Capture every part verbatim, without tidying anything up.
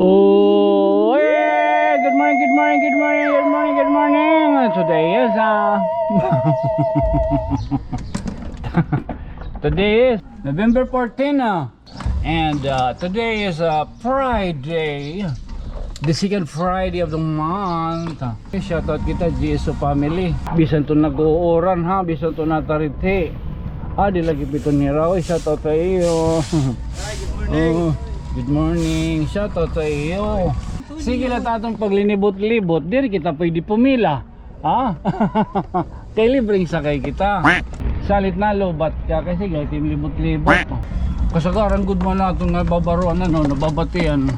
Oh, hey, good morning, good morning, good morning, good morning, good morning. Today is, uh, today is November fourteen, uh, and, uh, today is, uh, Friday, the second Friday of the month. Shout out kita, G S O family. Bisan to nag-uuran, ha, bisan to natarithi. Ah, di lagi pito nira. Oy, shout out sa iyo. Hi, good morning. Oh, good morning. Shout out sa iyo. Sige la ta aton paglinibot-libot. Diri kita pwede pumila. Ha? Kay libreng sakay kita. Salit na, lobat ka. Kay sige, tim libot-libot. Kasagaran gud man naton nga babaroan, ano, nababatian.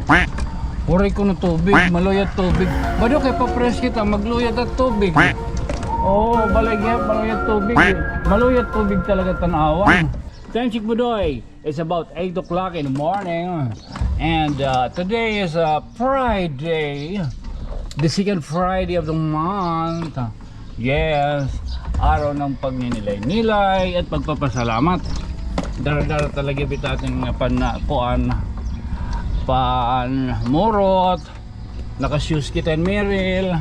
Waray kuno tubig, maluyat tubig. Bado kay pa-press kita, magluyat at tubig. Oo, balay gihap, maluyat tubig. Maluyat tubig talaga tan-awan. Time check, Budoy. It's about eight o'clock in the morning. And, uh, today is, uh, Friday, the second Friday of the month. Yes, araw ng pagninilay-nilay at pagpapasalamat. Dara-dara talaga bitatin nga pan-, kuan, panmurot. Naka-shoes kita ni Meryl.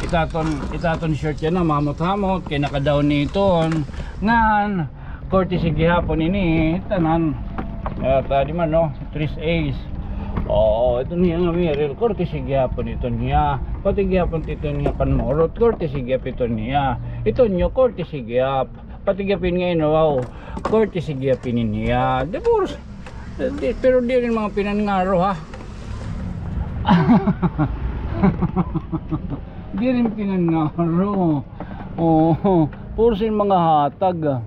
Itaton, itaton shirt yana, mamot-hamot, kay naka-down niton. Ngan, courtesy gihapon ini, tanan. At, ah, di man, no? Three A's. Oo, ito niya nga Meryl, courtesy gihapon ito niya. Pati gihapon ito niya panmurot, courtesy gihap ito niya. Ito niyo, courtesy gihap. Pati gihapon nga ini, wow. Courtesy gihapon ini niya. Di, pero, di, pero diri mga pinanngaro, ha? Diri pinanngaro. Oo, puro sin mga hatag.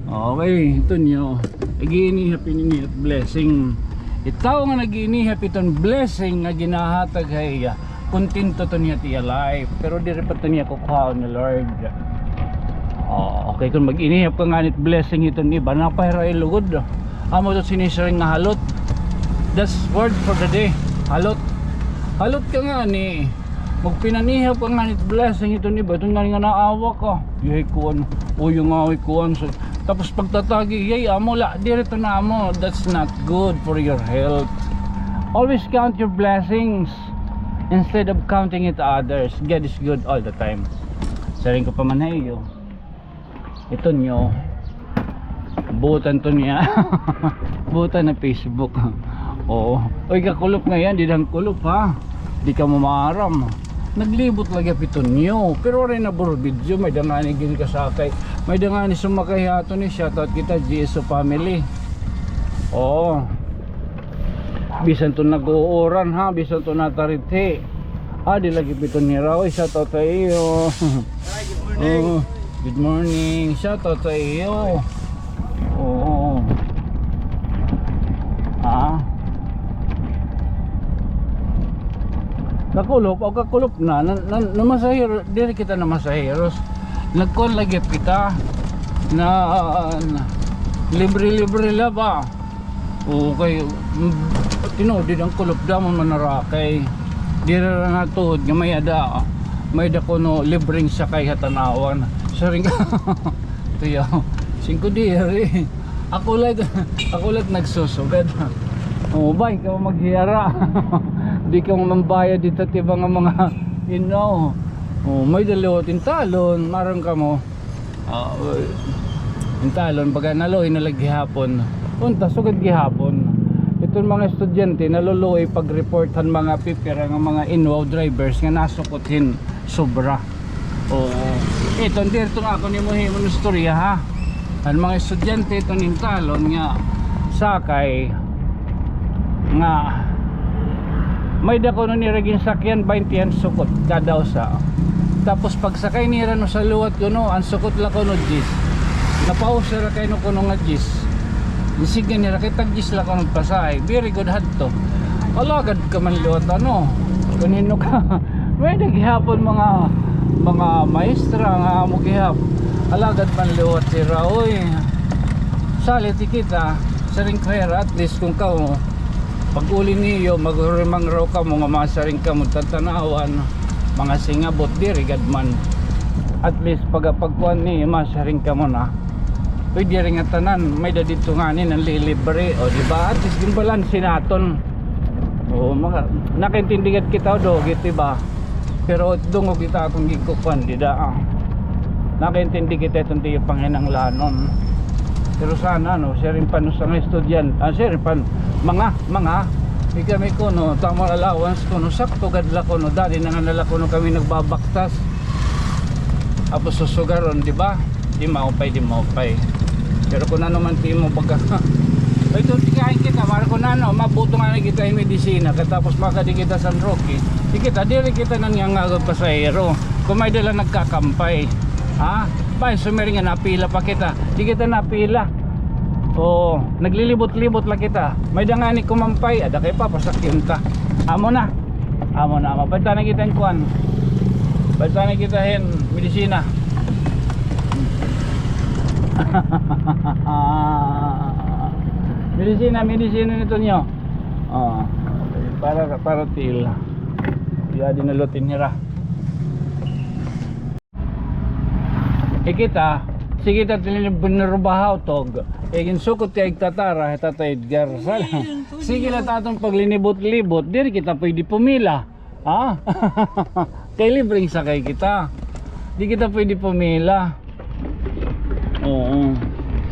Okay, ito niyo. Nag-iinihap ini niya blessing. Itaw nga nag-iinihap iton blessing nga ginahatag ha iya. Kontento to niya it iya life. Pero diri pa to niya kukuhaon ni Lord. Oh, okay, kon mag-inihap ka nganit blessing iton iba, napahira it lugod. Amo to sinisiring nga halot. That's word for the day. Halot. Halot ka ngani. Magpinanihap ka nganit blessing iton iba. Iton ngani nga naawa ka. Yay kuan. Uy, nga, uy, kuan. So, tapos pagtatagi, yay, amo la. Diri to na amo. That's not good for your health. Always count your blessings instead of counting it others. God is good all the time. Siring ko pa man ha iyo. Ito niyo. Buotan to niya. Buotan na Facebook. Oo. Oy, kakulop nga yan, dida han kulop, ha. Di kamo maaram. Naglibot la gihap ito niyo. Pero waray na buro video, may-ada ngani ginkasakay. May-ada ngani sumakay ha aton, eh. Shout out kita, G S O family. Oo. Bisan to nag-uuran, ha, bisan to natarithi. Ah, di lagi pito nira. Oy, shout out sa iyo. Hi, good morning. Oo, good morning. Shout out sa iyo. Oo. Ah. Kakulop, o kakulop na, na, na, namasahero, diri kita namasaheros. Nagkuan lagi kita. Na, na, libre-libre la ba? Okay, mm, tinuod dida han kulop, damo man narakay. Diri la natuod nga may-ada, may-ada kuno libreng sakay ha tan-awan. Siring ka, tuyo, singko diri. Ako la, ako la nagsusugad. O, bay, kamo maghiyara. Di kamo mambayad dida ha iba nga mga, you know. O, may-ada liwat intalon, maaram kamo. Ah, intalon, baga naluoy na la gihapon. Unta, sugad gihapon. Iton mga estudyante, naluluoy pag-report han mga pipira nga mga inwaw drivers nga nasukot hin sobra. Oo. Iton, diri to nga ako nimo himon istorya, ha. An mga estudyante, iton intalon nga sakay, nga may-ada kuno nira ginsakyan, baynte an sukot kada usa. Tapos pagsakay nira, no, sa liwat kuno, an sukot la kuno diyes. Napausa ra kay no kuno nga diyes. Insigdan nira kay tag-diyes la kuno pasahe. Very good hadto. Alagad ka man liwat, ano? Kon hin-o ka. May-ada gihapon mga, mga maestra nga amo gihap. Alagad man liwat hira, oy. Salit kita, siring ko hira, at least kon kamo, pag-uli niyo, maghurimang raw kamo nga masiring kamo, tan-awan, mga singabot, diri gad man. At least, pag, pagkuan niyo, masiring kamo na. Uy, diri nga tanan, may-ada didto ngani nanlilibre, o, di ba? At least, ginbalanse naton. Oo, maka-, nakaintindi gad kita, dugit, di ba? Pero dungog kita akon gikukuan, dida, ah. Nakaintindi kita iton tiyo panginahanglanon. Pero sana, no, siring pa, no, sa mga estudyante, ah, siring pa, mga, mga, di kami kuno, tamang allowance kuno, sakto gad la kuno, dali na nga na la kuno kami nagbabaktas. Tapos susugaron, di ba? Di maupay, di maupay. Pero kun ano man timo baga. Ay, ito, tikain kita, para kun ano, mabuto nga na kita hin medisina, katapos makadi kita San Roque. Di kita, diri kita nangangagot pasahero. Kun may dala nagkakampay. Ha? Bay, sumiring nga napila pa kita. Di kita napila. Oo, naglilibot-libot la kita. May da ngani kumampay, ada kay papasakyan ta. Amo na. Amo na, amo. Palit na kita hin kuan. Palit na kita hin medisina. Medisina, medisina nito niyo. Oh, para, para til. Ya, dinalutin nira. Ikita, sige ta, tininurubahaw tog. Iginsukot kay igtatara, Tata Edgar. Sige la ta aton paglinibot-libot, diri kita pwede pumila. Ha? Kay libreng sakay kita. Di kita pwede pumila. Oo.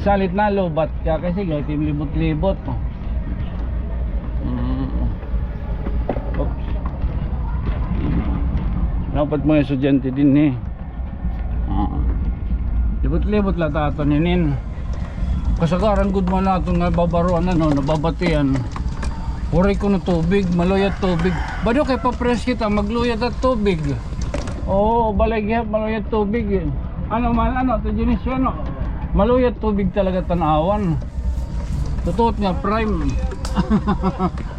Salit na, lobat ka. Kay sige, itim libot-libot. Mm. Oops. Dapat mga estudyante din, eh. Ah. Libot-libot la ta aton hinin. Kasagaran gud man naton nga babaroan, ano, nababatian. Waray kuno tubig, maluyat tubig. Bado kay pa-press kita, magluyat at tubig. Oo, balay gihap, maluyat tubig, eh. Ano man, ano, to Dionisio, ano? Maluyat tubig talaga Tanauan. Totoo nga, prime.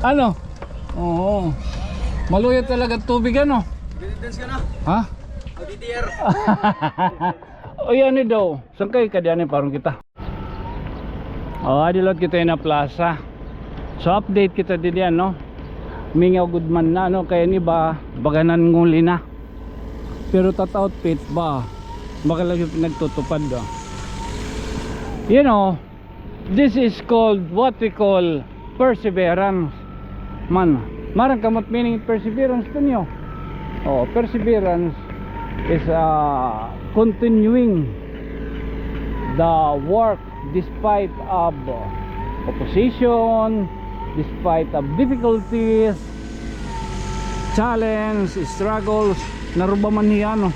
Ano? Oo. Maluyat talaga tubig, ano? Residence ka na? Ha? O, D D R. Uy, ano daw? Saan kayo kadi, ano, parang kita? O, adi liwat kita yana plaza. So, update kita didi, ano? Mingaw gud man na, ano, kay an iba, baga nanguli na. Pero that outfit ba, baka lagi nagtutupad, oh. You know, this is called, what we call, perseverance. Man, maaram kamo it meaning perseverance, Tonyo? Oh, perseverance is, uh, continuing the work despite of opposition, despite of difficulties, challenge, struggles, naruba man hiya, no?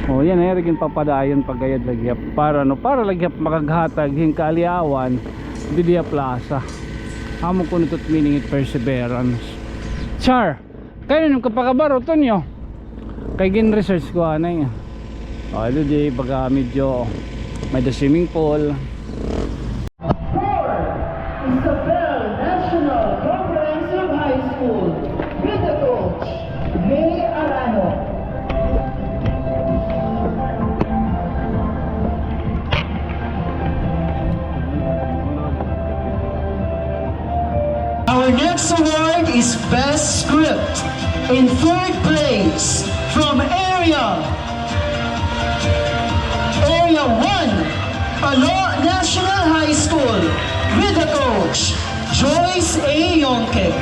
O, yana, yana ginpapadayon pa gayod la gihap para, no, para la gihap makaghatag hin kaaliawan didi ha plaza. Amo kuno ito it meaning it perseverance. Char! Kay ano kapakabaro, Tonyo? Kay gin-research ko anay. O, didi, baga medyo may-da swimming pool. Four, Isabel National Comprehensive High School, with the coach, May Arano. Our next award is Best Script. In third place, from area Area one, Palo National High School, with the coach, Joyce A. Yonke.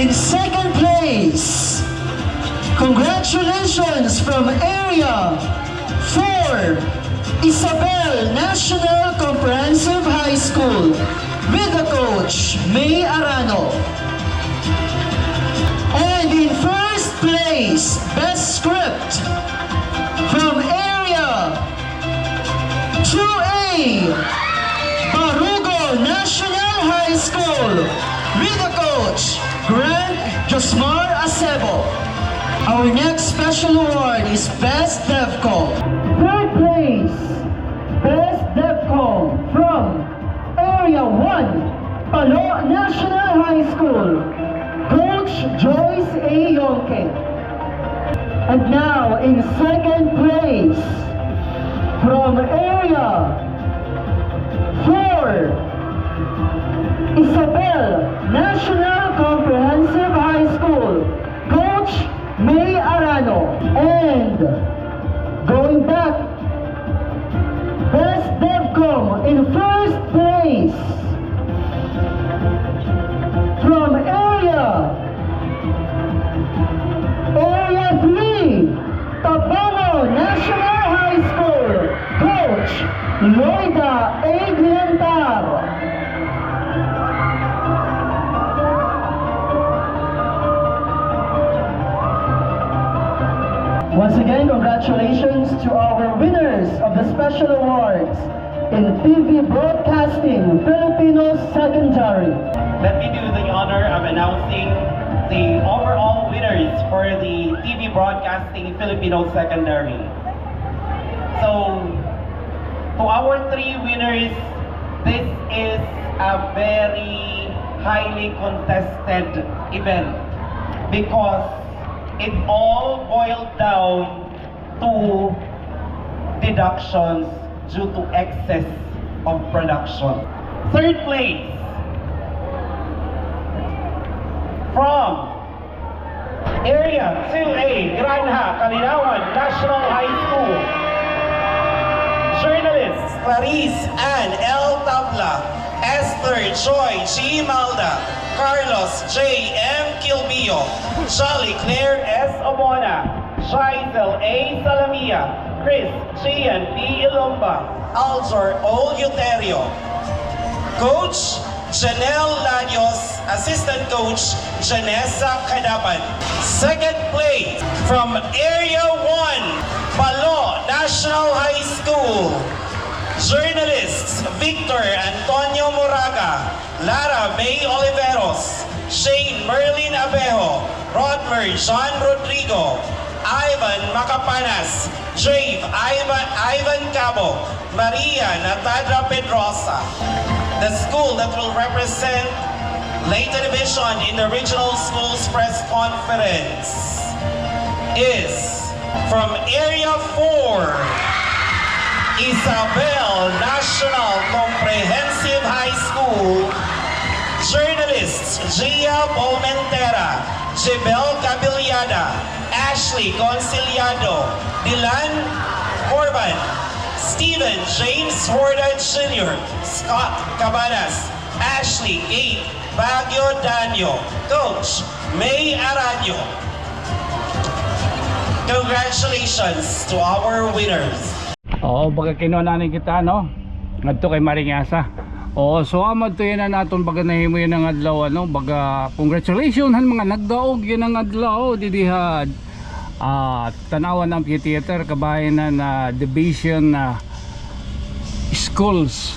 In second place, congratulations from Area four, Isabel National Comprehensive High School, with the coach, May Arano. And in first place, Best Script, from Area two A, Barugo National High School, with the coach, Grant Josmar Acebo. Our next special award is Best Devcom. Third place, Best Devcom from Area one, Palo National High School, Coach Joyce A. Yonke. And now, in second place, from Area four, Isabel National Comprehensive High School, Coach May Arano. And going back, Best Devcom in first place from Area Tabangon National High School, Coach Loida A. Guilantar. Once again, congratulations to our winners of the special awards in T V Broadcasting Filipino Secondary. Let me do the honor of announcing the overall winners for the T V Broadcasting Filipino Secondary. So, to our three winners, this is a very highly contested event because it all boiled down to deductions due to excess of production. Third place, from Area two A, Granha, Calinawan National High School. Journalists Clarice Ann L. Tabla, Esther Joy G. Malda, Carlos J. M. Quilbio, Charlie Claire S. Obona, Shaisel A. Salamia, Chris G. and B. Ilumba, Aljor O. Euterio. Coach Janelle Ladios, Assistant Coach Janessa Cadapan. Second place from Area one, Palo National High School. Journalists Victor Antonio Moraga, Lara May Oliveros, Shane Merlin Abejo, Rodmer John Rodrigo, Ivan Macapanas, Jave Ivan, Ivan Cabo, Maria Natadra Pedrosa. The school that will represent Leyte Division in the regional schools press conference is from Area four, Isabel National Comprehensive High School, journalists Gia Bolmentera, Jebel Cabiliada, Ashley Conciliado, Dylan Corban, Steven James Horda Junior, Scott Cabanas, Ashley Kate Baguio Danyo, Coach May Aranyo. Congratulations to our winners. Oo, baga kinuha na ni kita, no? Ngadto kay Maringasa. Oo, so amo adto yana an aton baga nahimo yana nga adlaw, ano? Baga congratulations han mga nagdaog yana nga adlaw didi ha, ah, Tanauan Amphitheater, kabahin han, ah, Division, ah, Schools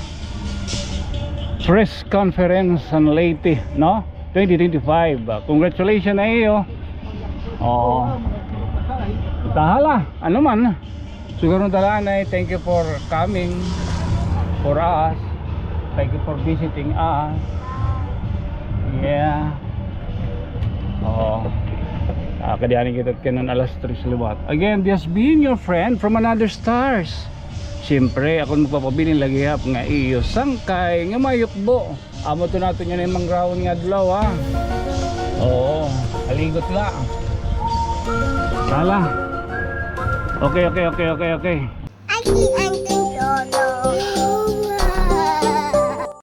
Press Conference han Leyte, no? Twenty twenty-five. Ah, congratulations ha iyo. Oo. Tahala, ano man. Siguro talaan ay thank you for coming for us. Thank you for visiting us. Yeah. Oo. Ah, kadi anay kita kanan alas tres liwat. Again, this being your friend from another stars. Siyempre, ako an magpapabilin lagi hap nga iyo sangkay nga mayukbo. Amo to naton yana nga manggrawon nga adlaw, ha. Oo, aligot la. Hala. Okay, okay, okay, okay, okay.